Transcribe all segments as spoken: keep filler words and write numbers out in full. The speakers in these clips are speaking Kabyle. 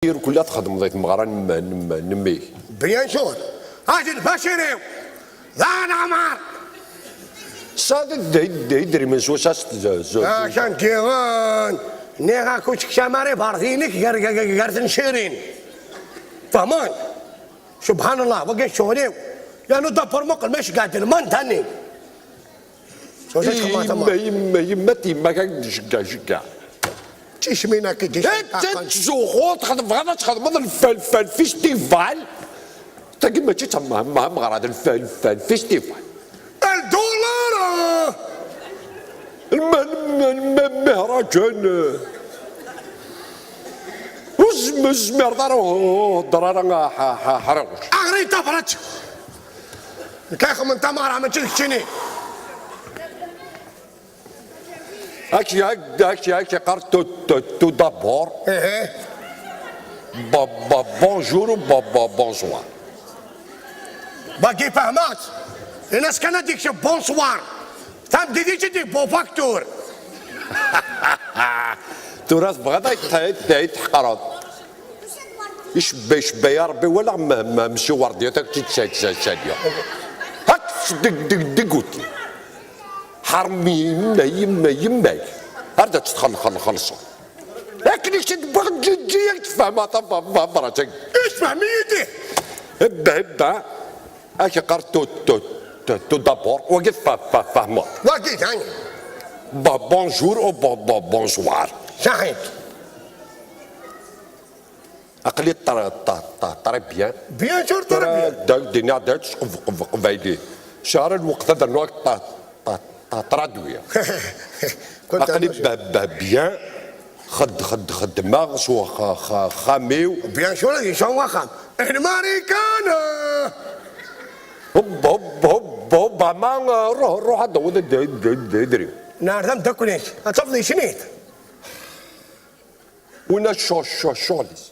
Irkul la txedmeḍ i tmeɣra n m-, n m-, n mmi-k. Bien sûr. Agi lbacir-iw. D aneɛmar. Tesɛiḍ id-, id-, idrimen s wass-a s t-, z-, z-, Aca n diɣen. Nniɣ-ak ur tekcam ara iberḍiyen-ik gar, gar, gar, gar tencirin. Fehmeḍ? Subḥan Allah, wagi ccɣel-iw. Yernu d apurmuqel ma iceggeɛ-d lmanda-nni. Yemma, yemma, yemma, yemma, ad k-d-ceggeɛ, ceggeɛ. D tismin akka i d-iceggeɛ. Tettzuxxuḍ, txedmeḍ, ad txedmeḍ lfal, lfal festival. Tagi mačči d tamehmeɣra, d lfal, lfal festival. Ldular! Lma, lma, lma, mihraǧen. Ur tezm-, ur tezmireḍ ara, ur heddeṛ ara, ḥ-, ḥ-, ḥriɣ. Aɣri tabrat! Nekk ay xedmen tameɣra, mačči d keččini. Ak, ak, ak, ak, yeqqar tout, tout, tout d'abord. Ehe. Bo-, bo-, bonjour ou bo-, bo-, bonsoir. Wagi fehmeɣ-t. Ini-as kan ad yekteb bonsoir. Tamdidit i d-yewwi ufaktur. Tura tebɣiḍ ad t-, ad t-, ad t-tḥeqreḍ. Icebba, icebba, ya Ṛebbi, walaɣ m-, m-, msi Werdiya, tak-, t-, t-, t-, t-, Hakk, deg, deg, deg uti. Ḥermi, yemma, yemma, yemma. Ar d ad txel-, xel-, xelṣeḍ. Akken i k-id-wwiɣ ǧiǧi, yak tefhem, a, ta-, ta-, ta-, tabrat-agi. Isfhem-iyi-d. Hebba, hebba. Ak iqqar tout, tout, tout, tout d'abord. Wagi tfa-, fa-, fehmeḍ. Wagi, dayen. Bo-, bonjour ou bo-, bo-, bonsoir. Saḥit. Aql-i tra-, tra-, tra-, très bien. Bien sûr, très bien. Da, dini da, qb-, qb-, qbayli. Sɛiɣ lweqt ad rnuɣ ta-, ta-, ta-, traduire. Aql-i ba-, ba-, bien. Xed-, xed-, xeddmeɣ s uxa-, xa-, xxam-iw. Bien sûr, ad yesɛu axxam. Lmarikana! Hub, hub, hub, hub, ama, ruḥ, ruḥ ad d-tawiḍ d-, d-, d-, idrimen. Nar d ameddakel-ik, ad tafeḍ yesnit. Wina ccu-, ccu-, ccɣel-is.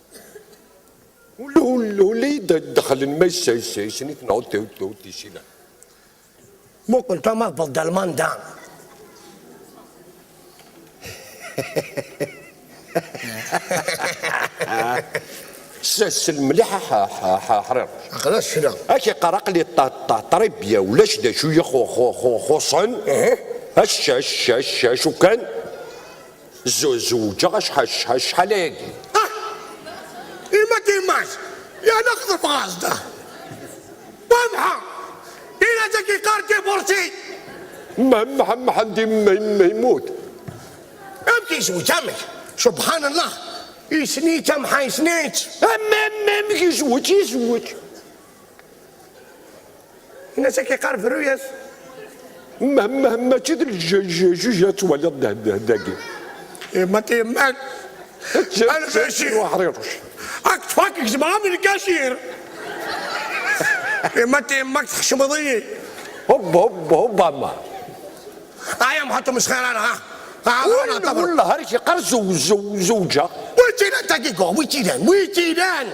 Ul-, ul-, ula i d-, dexlen ma yessa-, yessa-, yessen-iten, ur t-, ur t-, ur t-yessin ara. Muqel tama tbedda lmanda. Sel mliḥ a, a, a, a Ḥriruc. Aql-as kra. Ak iqqar aql-i ṭa-, ṭa-, ṭribya, ulac d acu i xu-, xu-, xu-, xuṣṣen. Uhu. Acca, acca, acca, acu kan. Zu-, zewǧeɣ acḥal, acḥal, acḥal ayagi. Ah! Imat, imat! Yerna xḍef ɣas da! Wamḥa! Ila dak iqqar divorci! Ma, ma, Mḥend im-, im-, yemmut. Amek yezweǧ, amek? Subḥan Allah! Yesni-tt, amḥa yesni-tt! Am, am, amek yezweǧ, yezweǧ! Ini-as ad k-iqqar berru-yas. Ma, ma, mačči d lj-, lj-, ljuj ad twaliḍ da-, da-, dagi. Yemma tiyemmat. Lbacir. Uḥriruc. Ak tfak gzem am lgacir. Yemma tiyemmat txecmeḍ-iyi. Hub, hub, hub, ama. Ay, am ḥatum sxir ara, ha? Ha, ha, ha, ha, ha. Wallah, ar k-iqqar zew-, zew-, zewǧeɣ. Wi tt-ilan tagi, wi tt-ilan, wi tt-ilan?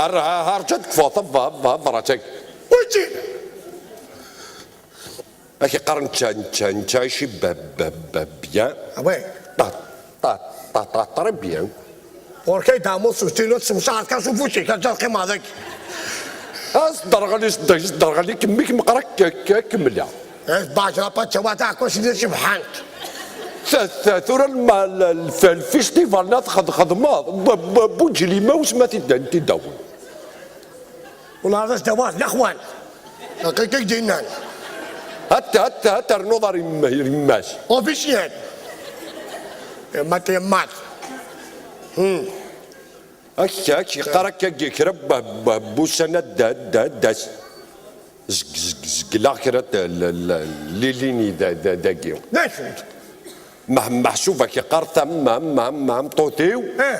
Ar, ar, ar, ǧǧa ad kfuɣ tabrat-agi. Wi tt-ilan? Ak iqqar netta, netta, netta, ici ba, ba, ba, bien. Ah ouais. Ta, ta, ta, ta, très bien. Ɣur-k ay d-ɛmuṣ s ustilu, tsemsaɛeḍ kan s ufus-ik, ad teqqimeḍ dagi. Asderɣel, isderɣel, isderɣel, ikemmik meqra k-, k-, kemmleɣ. Eh, bac, la pačawata, akk ass-nni cebḥent. Ta, ta, tura lma, l-, l-, f-, lfestival-nni ad txed-, xedmeḍ, bu, bu, bu ǧlima usma t-id-, t-id-awin. Wala d as-d-awaḍ, laxwan. Aql-ik ak-d-innan. Ad t-, ad t-, ad ternuḍ ar yemma-, ar yemma-s. Officiel. Yemma-t, yemma-t. Hmm. Akka, ak-, yeqqar akka, kra b-, b-, b-, ussan ad d-, d-, d-, d-as. Zeg-, zeg-, zegleɣ kra t-, l-, l-, lilini da, da, dagi. D acu-t? Meh-, meḥsub ak-, yeqqar tam-, ma-, ma-, ma-, tameṭṭut-iw. Eh.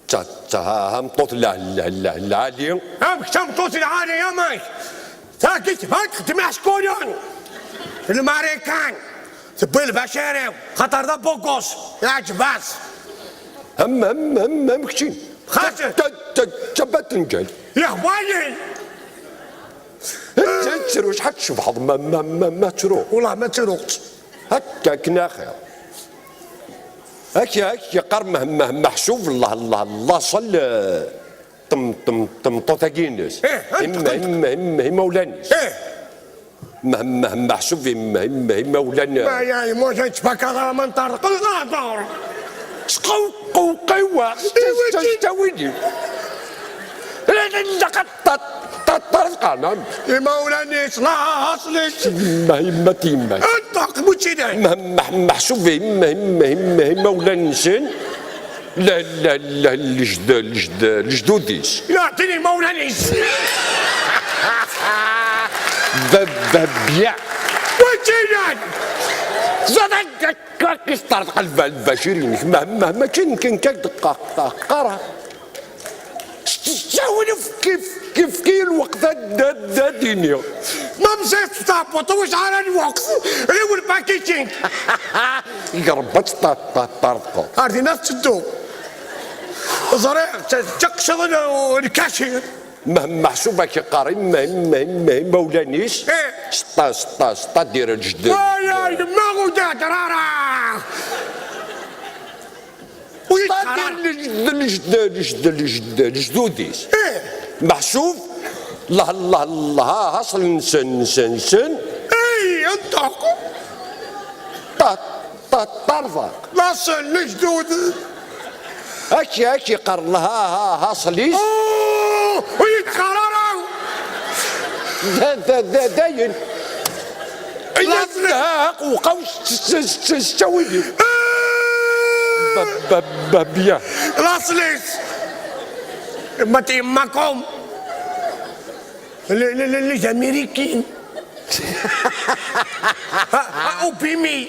Ta, ta, ha, ha, meṭṭut la, la, la, lɛali. Amek tameṭṭut lɛali, amek? Tagi tban txeddem iḥeckulen. Lmarikan. Tewwi lbacir-iw. Xaṭer d abugus. Iɛǧeb-as. Am, am, am, am keččin. Xaṭer. Ta, ta, ta, ta batenǧal. Yehwa-yi. Tt-, ttru, acḥal tcebḥeḍ ma, ma, ma, ma ttru. Wellah ma ttruɣ. Akka akken axir. Ak, ak, yeqqar meh-, meh-, meḥsub, Allah, Allah, Allah, ṣel, eh, tem-, tem-, temeṭṭut-agi-ines. Eh, anta, imma, anta? Imma, imma, imawlan-is. Eh. Meh-, meh-, meḥsub imma, imma, imawlan. Ma ya, imawlan ttbakaḍ ara ma nṭerḍeq, nehḍer. Sqewqewqiweɣ, iwa s-, s-, s-, tawili. La, la, la, qat-, tat-, tat-, tat-, qanam. Imawlan-is, la, asl-is. Imma, imma, timma. Nṭeq, bu ttili. Meh-, meh-, meḥsub imma, imma, imma, imawlan-nsen. La, la, la, lejd-, lejd-, lejdud-is. Yeɛṭini imawlan-is. Ba-, ba-, bya. Waǧilan! Zad akka, akka, akka, isṭerḍeq lba-, lbacir-inek. Ma, ma, mačči nekk, nekk ak-d-qa-, qa-, qqareɣ. S-, s-, ttawil kif, kif, kif, kif lweqt ad, ad, ad iniɣ. Ma msayt tɛebbuḍ, wi sɛan lweqt, ɣiwel packaging. Iɣreb ad tt-, tt-, tt-, ṭṭerḍqeḍ. Ar dinna tetteddu. Ẓriɣ, t-, teqsiḍ l-, lkacir. Meh-, meḥsub ak iqqar, imma, imma, imma, imawlan-is. Eh. Sṭa, sṭa, sṭa, dir lejdud. Ay, ay, yemma, ur d-ihder ara. Ur d-ihder ara. Sṭa, dir lejd-, lejd-, lejd-, lejd-, lejdud-is. Eh. Meḥsub, Allah, Allah, Allah, aṣl nsen, nsen, nsen. Ay, nṭeq. Ṭa-, ṭa-, ṭṭerḍeq. Laṣel, lejdud. Ak, ak, iqqar, ha, ha, ha, ṣel-is. Oh, ur yettxar ara. Da, da, da, dayen. Laṣel. Ha, ha, qewqaw s, s, s, s, s ttawil-iw. Ah. Ba, ba, ba, bya. Laṣel-is. Ma tiyemmakum. Les, les, les, les Américains. Ha, ha, Obimi.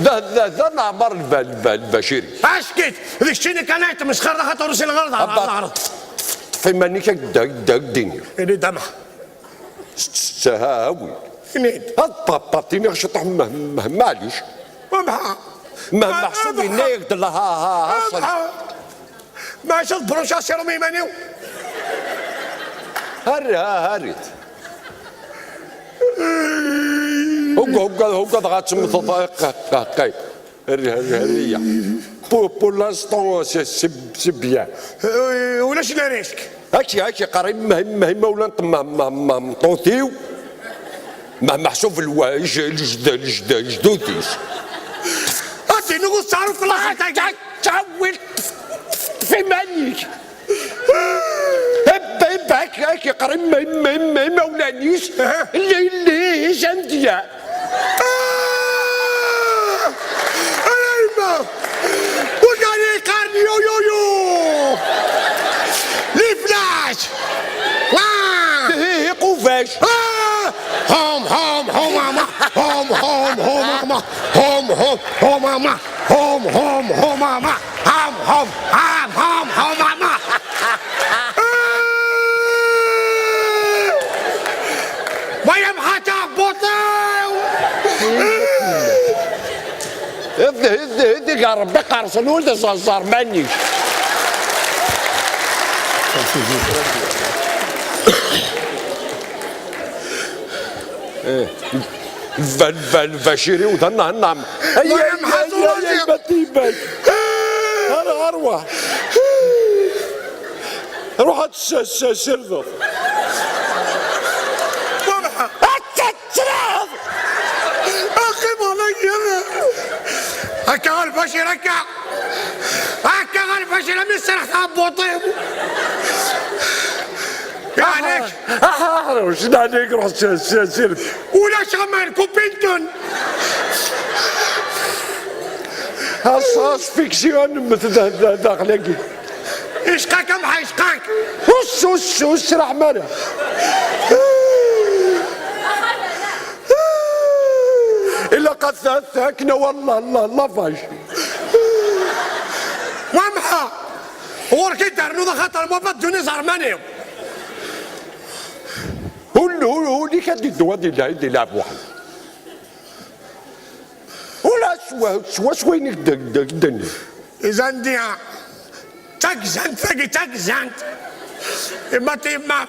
Da, da, da neɛmer lba-, lba-, lbaciri. Ackit, d keččini kan ay tmesxir, d axaṭer ur siliɣ ara d Abba, aɛraḍ. Ṭṭef iman-ik ak-, ak-, ak-d-iniɣ. Ini-d ama. S-, s-, s-, ha, awi. Ini-d. Ad pa-, pa-, tiniɣ ciṭuḥ ma-, ma-, maɛlic. Wamḥa. Ma-, ma-, meḥsub ma-, yenna-yak-d la ha, ha, ha, ha, ṣel. Ha. Maca d broca sirum iman-iw. Arri, ha, arri-t. Hugga, hugga, hugga, dɣa temmteḍ, qa-, qa-, qa-, arri, arri, arri-ya. Pour, pour l'instant, c'est, c'est, c'est bien. Euh, ulac le risque. Haki, haki, qqar imma, imma, imawlan n temma-, ma-, ma-, meṭṭut-iw. Ma-, meḥsub lwa-, lej-, lej-, lej-, lejdud-is. Ati, nuɣ ur teɛruf laṣel tagi. Ttawil, ṭṭef iman-ik. Ebba, ebba, ak, ak, iqqar imma, imma, imma, imawlan-is. Aha. Lli, lli, les Indiens. Ah! Ala yemma! Ur d-ɛni yeqqaren yo, yo, yo! Les flashs! Ah! Ihi, iqubac! Ah! Hom, hom, homama! Hom, hom, homama! Hom, hom, homama! Hom, hom, homama! Hom, hom, hom, hom, homama! Ma yemxaṭa buṭiw! Hdi, hdi, hdi, gar Rebbi qerṣen ul d ẓerẓer mani. Bal, bal, baciri u d anna, anna. Ay, ay, ay, ay, ay, ay, bati, bal. Ara, arwa. Ruḥ ad s-, s-, sirdeḍ. Ad tettreḍ! Aqim ɣer lbacir. Akka ɣer lbacir, akka. Akka ɣer lbacir, am iserreḥ tɛebbuṭ-iw. Yeɛni-k. Aḥ, aḥ, aḥ, ruḥ, yeɛni-k, ruḥ s-, s-, sirdeḍ. Ulac aman, kupinten. As-, asfiksyu ad nemmet da-, da-, daxel-agi. Icqa-k a Mḥa, icqa-k. Us, us, us, raḥmana. Ilaq ad t-, ad t-, akken a wallah, la, la vache. Wa Mḥa, ɣur-k i d-ternuḍ axaṭer ma baddun iẓerman-iw. Ul, ul, ul-ik ad iddu ad ila-, ad ilɛeb weḥd. Ula s-, swaswa ayen i k-d-, d-, d-, d-, Les Indiens. D tagzant tagi, d tagzant. Yemma, yemma.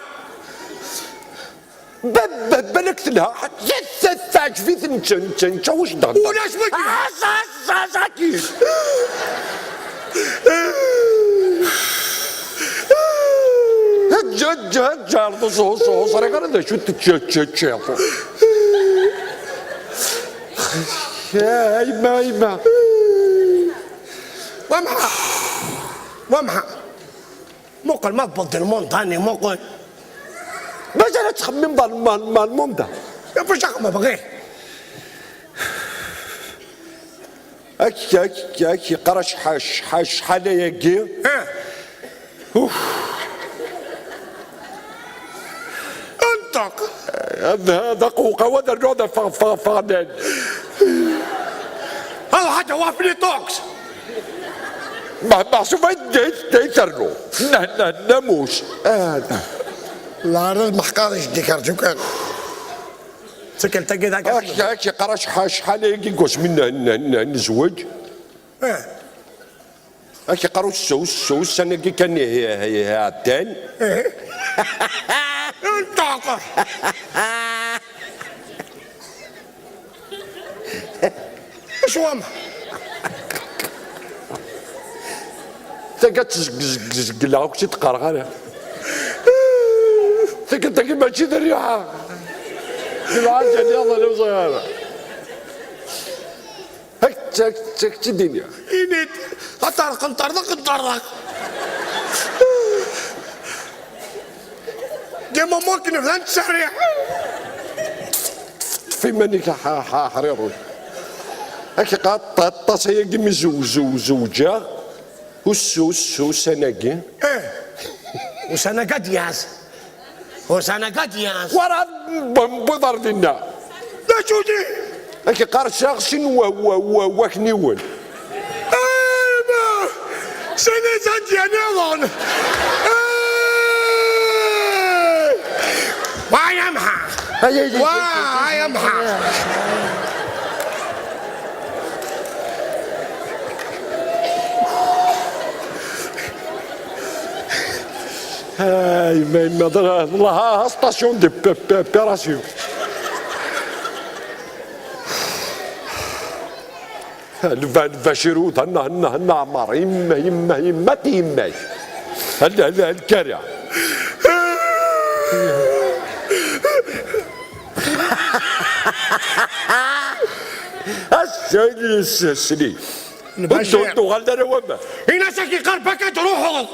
Bab-, bab-, balak telha, ḥaǧa teɛǧeb-iten, nečča, nečča, nečča, wac d-ɣedda. Ulac wagi. Aẓ, aẓ, aẓ, akin. Ǧǧa, ǧǧa, ǧǧa, ur ẓ-, ur ẓ-, ur ẓriɣ ara d acu teččiḍ, teččiḍ. A yemma, a yemma. Wamḥa. Wamḥa. Muqel ma tewweḍ-d lmundani, muqel. Mazal ad txemmimeḍ ar lma-, lma-, lmunda. Yak wac axemmem ɣir. Ak, ak, ak, yeqqar acḥal, acḥal, acḥal ayagi? Ah. Uf. Nṭeq. Hada, hada qewqaw ad rnuɣ da ffeɣ, ffeɣ, ffeɣ, dan. Hada ḥaǧa wa fliṭuks. Ma, meḥsub ay d-, ay d-, ay ternu. Nah, nah, namus. Ah, nah. Lɛar ad meḥqaɣ di jeddi-k, rǧu kan. Tikkelt-agi d akka. Ak, ak, yeqqar acḥal, acḥal ayagi n wasmi n, n, n, nezweǧ? Ah. Ak, yeqqar uss-, uss-, ussan-agi kan ihi, ihi, ihi ɛeddan. Eh. Nṭeq. Acu wama? Taga tezg-, zg-, zegleɣ akk ur tt-id-qqareɣ ara. Taga tagi mačči d rriḥa. D lɛaǧa nniḍen ur ẓriɣ ara. Ak, ak, ak tt-id-iniɣ. Ini-d, ad terqen terḍeq, terḍeq. Des moments qui ne viennent de s'arrêter. Ṭṭef iman-ik a ḥ-, ḥ-, ḥriruc. Ak iqqar aṭ-, aṭas ayagi mi zew-, zew-, zewǧeɣ. Us-, us-, ussan-agi. Eh, ussan-agi ad d-yas. Ussan-agi ad d-yas. Werɛad n-, n-, wwiḍ ar dinna. D acu-t? Ak iqqar sɛiɣ sin wa-, wa-, wa-, wakniwen. Aywa! Sin izanjya nniḍen! Ay! Wa yamḥa! Ay, ay, ay, wa, ay, ay, ay, yamḥa! Ay, ma, ma, la, la station de p-, p-, opération. Lba-, Lbacir u Nna-, Nna-, Nna Ɛmar, yemma, yemma, yemma, ti yemma-k. Al-, al-, al-, lkara. Ass-a, s-, sli. Lbacir. Ur d-, ur d-uɣal ara wama. Ini-as ad k-iqqar baka d-ruḥeḍ.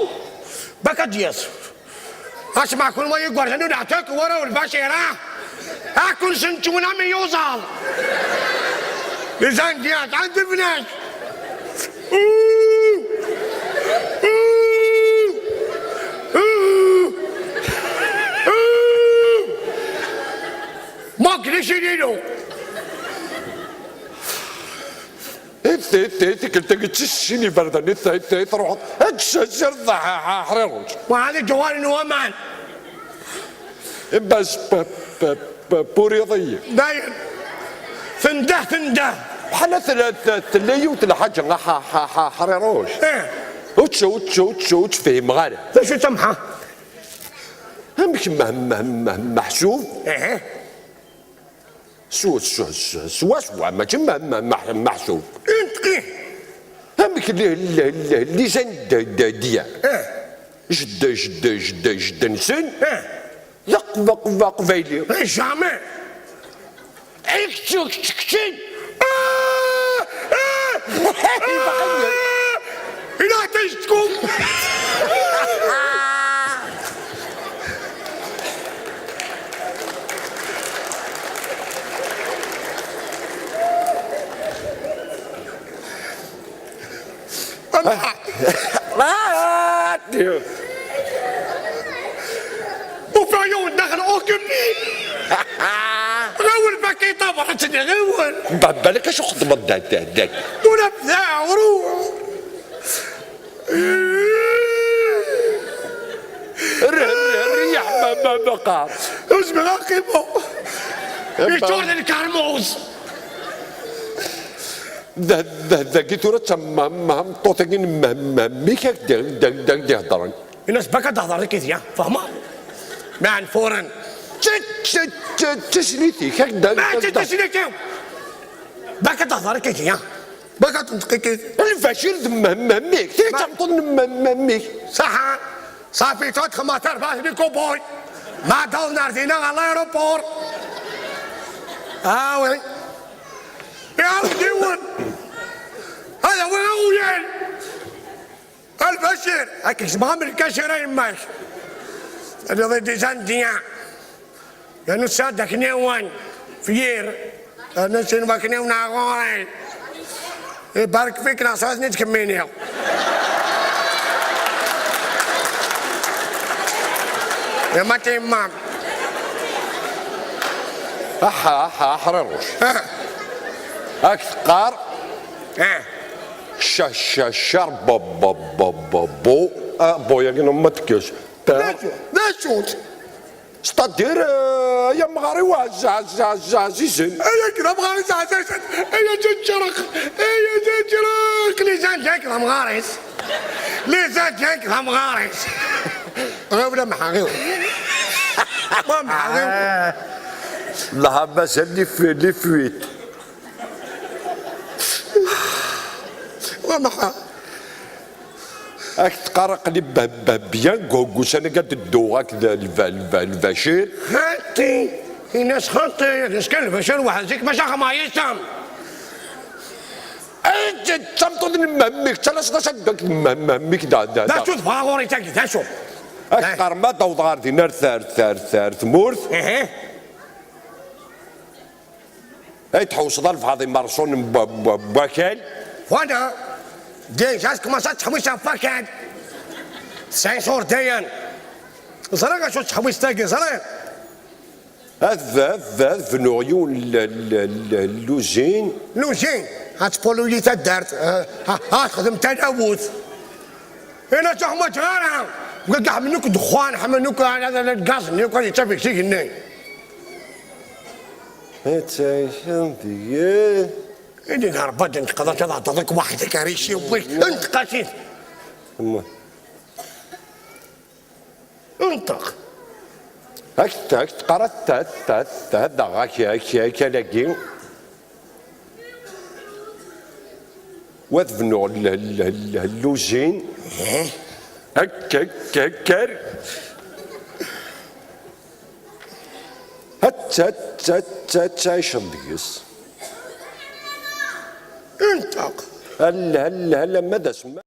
Baka d-yas. Asma kunwi igerdan ur neɛtak wara u Lbacir, ah! Ad kun-sentun am iyuẓaḍ. Les Indiens, ɛand ibnak. Ouh! Ouh! Ouh! Ouh! Ma glisililu. It, it, it, tikkelt-agi d tis sin iberdan, it, it, it, truḥeḍ, ad tessired ḥ-, ḥ-, ḥriruc. Wa hadi ǧawari n waman. Bas p-, p-, p-, puriḍ-iyi. Dayen. Tendeh, tendeh. Bḥala tella, t-, tella yiwet lḥaǧa, ḥ-, ḥ-, ḥ-, ḥriruc. Eh. Ur tt-, ur tt-, ur tt-, ur tt-fhimeɣ ara. D acu tamḥa? Amek ma, ma, ma, meḥsub? Eh. Su-, su-, su-, swaswa, mačči ma-, ma-, ma-, meḥsub. Inṭeq-ih. Amek li-, li-, li-, lizan d-, d-, d-, diya? Eh. Jedda, jedda, jedda, jedda-nsen. Eh. D aqb-, aqb-, aqbayli. Eh, jamais. Kečč, kečč, kečč. Ah! Ah! Ah! Ilaq ad yecku. Ah! Ufiɣ yiwen daxel occupé. Ɣiwel baki tabrat-nni, ɣiwel. Ba-, balak acu xedmeḍ da, da, da. Ula bda, ruḥ. Rriḥ, rriḥ, rriḥ, ma, ma, ma qqar. Ur zmireɣ ad qqimeɣ. Yeččur d lkermuz. Da, da, dagi tura d tam-, ma, ma, tameṭṭut-agi n mem-, mem-, mik ak d-, d-, d-, d-, d-iheddren. Ini-as baka d-hder deg idya, fehmeḍ? Meɛn furen. Tt-, tt-, tt-, d taslit-ik, ak-d-, ma d taslit-iw! Baka ad tehḍer akka, ya. Baka ad tenṭeq akka. Lbacir d mem-, mem-ik. Tili d tameṭṭut n mem-, mem-ik. Ṣaḥa. Ṣafi, tura txemmeḍ tarbaɛt n ikubuy. Ma d-awḍen ar dinna ɣer l'aéroport. Ah, oui. Iɛawed yiwen. Ad awiɣ awyan. A Lbacir, ad k-ksbeɣ am lkacir a yemma-k. Ad iḍi dizan diya. Yernu tesɛiḍ akniwen, fier. Yernu sin wakniwen ar ɣur-i. Ibarek fik neɣ sɛiḍ-ten-id kemmini. Yemma timma. Aḥa, aḥa, aḥriruc. Ah. Ak teqqar. Ah. Ca, ca, car, bo, bo, bo, bo, bo. Ah, bo, yagi n umma tekkes. D acu? D acu-tt? C'est-à-dire, euh, ay amɣar-iw ɛz-, ɛz-, ɛz-, ɛzizen. Ay akken amɣar-is ɛzizen. Ay aǧaǧǧreq. Ay aǧaǧǧreq. Lizan d akken amɣar-is. Lizan d akken amɣar-is. Ɣiwel a Mḥa, ɣiwel. Wa Mḥa, ɣiwel. Ah. Lha mazal li f-, li fuite. Wa Mḥa. Ak teqqar aql-i b-, b-, bien gu-, gusan akka d-dduɣ akked lba-, lba-, Lbacir. Xaṭi, in-as xaṭi, ad as-kan Lbacir weḥd-k, maca xma yisam. Ay, d tameṭṭut n mem-ik, ttalaseḍ-as ad ddu akked mem-, mem-ik da, da, da. D acu tebɣa ɣur-i tagi, d acu? Ak teqqar ma d-awḍeɣ ar din ar, ar, ar, ar tmurt. Ihi. Ay tḥewseḍ a lebɛaḍ imerṣunen n wa-, n wa-, n wakal. Voilà. Déjà tkemenṣ ad teḥwis ɣef wakal. Tesɛi ṣur dayen. Ẓriɣ acu teḥwis tagi, ẓriɣ. Ad, ad, ad bnuɣ yiwen l-, l-, l-, luzin. Luzin? Ad tpuluyi taddart, eh, ad texdem talawut. Ina ur ḥwaǧeɣ ara. Ḥemmlen akk ddexxan, ḥemmlen akk lgaz-nni, akk ad yettafeg s igenni. Ad tɛiceḍ deg-, Ini n Ṛebbi ad d-tenṭqeḍ, ad tɛeddaḍ akk weḥd-k ar iciwi-k. Nṭeq a sidi. Nṭeq. Ak t-, ak teqqar ad t-, ad t-, ad t-, ad daɣ ak-, ak-, akal-agi. Wa ad bnuɣ l-, l-, l-, lluzin. Akka, akka, akka. Ad t-, ad t-, ad t-, ad tɛiceḍ deg-s. Nṭeq. Hal, hal, hal, ama d asma.